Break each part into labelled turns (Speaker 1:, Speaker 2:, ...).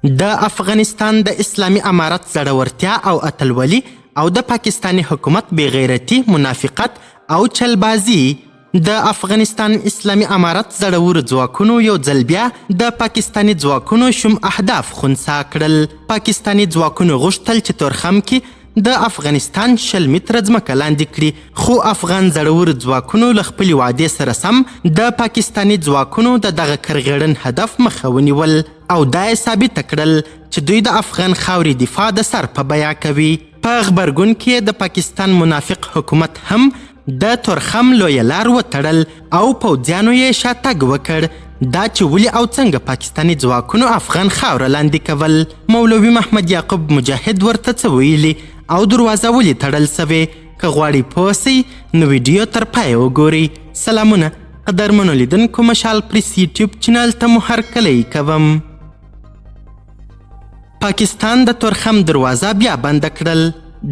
Speaker 1: د افغانستان د اسلامي امارت زړورتیا او اتلولي او د پاکستاني حکومت بې غیرتي، منافقت او چلبازي. د افغانستان اسلامي امارت زړورو ځواکونو یو ځل بیا د پاکستاني ځواکونو شوم اهداف خنثا کړل. پاکستاني ځواکونو غوښتل چې تورخم کې د افغانستان 20 متره ځمکه لاندې کړي، خو افغان زړورو ځواکونو له خپلې وعدې سره سم د پاکستاني ځواکونو د دغه کرغېړن هدف مخه ونیول او دا یې ثابته کړل چې دوی د افغان خاورې دفاع د سر په بیعه کوي. په غبرګون کې د پاکستان منافق حکومت هم د تورخم لویه لار وتړل او پوځیانو یې شاتګ وکړ. دا چې ولې او څنګه پاکستاني ځواکونو افغان خاوره لاندې کول، مولوي محمد یعقوب مجاهد ورته څه ویلي او دروازه ولې تړل سوې، که غواړئ پوه سئ نو ویډیو تر پایه وګورئ. سلامونه قدرمنو لیدونکو، مشال پریس یوټیوب چینل ته مو هرکلی کوم. پاکستان د تورخم دروازه بیا بنده کړل.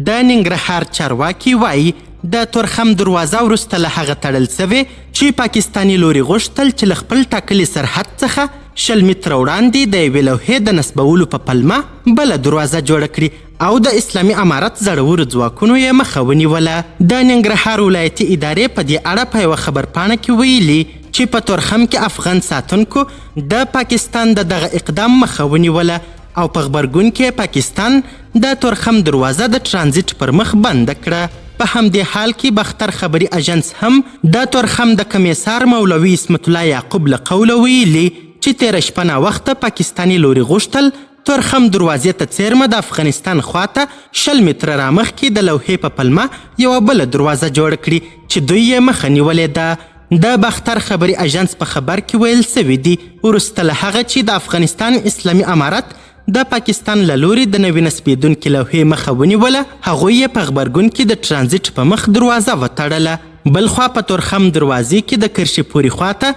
Speaker 1: د ننګرهار چارواکي وایي د تورخم دروازه وروسته له هغه تړل سوې چې پاکستاني لوري غوښتل چې له خپل ټاکلي سرحد څخه 20 متره وړاندې د یوې لوحې د نصبولو په پلمه بله دروازه جوړه کړي او د اسلامي امارت زړورو ځواکونو یې مخه ونیوله. د ننګرهار ولایتي ادارې په دې اړه په یوه خبرپاڼه کې ویلي چې په تورخم کې افغان ساتونکو د پاکستان د دغه اقدام مخه ونیوله او په غبرګون کې پاکستان د تورخم دروازه د ترانزیټ پر مخ بنده کړه. په همدې حال کې باختر خبري اژانس هم د تورخم د کمیسار مولوي عصمت الله یعقوب له قوله ویلي چې تېره شپه ناوخته پاکستاني لوري غوښتل تورخم دروازې ته څېرمه د افغانستان خواته 20 متره رامخکې د لوحې په پلمه یوه بله دروازه جوړه کړي چې دوی یې مخه نیولې ده. د باختر خبري اژانس په خبر کې ویل سوي دي، وروسته له هغه چې د افغانستان اسلامي امارت د پاکستان له لوري د نوې نصبېدونکې لوحې مخه ونیوله، هغوی یې په غبرګون کې د ترانزیټ په مخ دروازه وتړله. بلخوا په تورخم دروازې کې د کرښې پورې خواته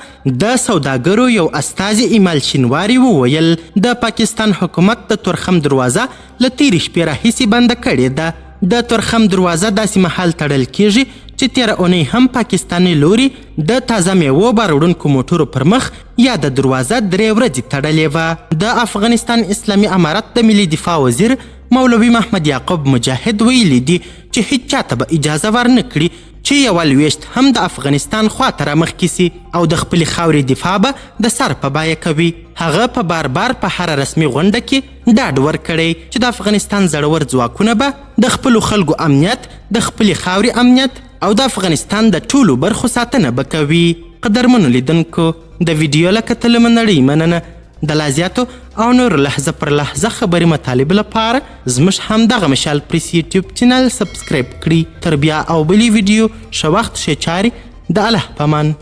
Speaker 1: د سوداګرو یو استازي ایمل شینواري وویل، د پاکستان حکومت د تورخم دروازه له تېرې شپې راهیسې بنده کړې ده. د تورخم دروازه داسې مهال تړل کېږي چې تېره اونۍ هم پاکستاني لوري د تازه میوو بار وړونکو موټرو پر مخ یاده دروازه 3 ورځې تړلې وه. د افغانستان اسلامي امارت د ملي دفاع وزیر مولوي محمد یعقوب مجاهد ویلي دي چې هیچا ته به اجازه ورنه کړي چې یوه لوېشت هم د افغانستان خوا ته رامخکې سي او د خپلې خاورې دفاع به د سر په بیه کوي. هغه په بار بار په هره رسمي غونډه کې ډاډ ورکړی چې د افغانستان زړور ځواکونه به د خپلو خلکو امنیت، د خپلې خاورې امنیت او د افغانستان د ټولو برخو ساتنه به کوي. قدرمنو لیدونکو، د ویډیو له کتلو مو نړۍ مننه. د لا زیاتو او نورو لحظه پر لحظه خبري مطالبو لپاره زموږ همدغه مشال پریس یوټیوب چینل سبسکرایب کړئ. تر بیا او بلې ویډیو، ښه وخت، ښې چارې، د الله په امان.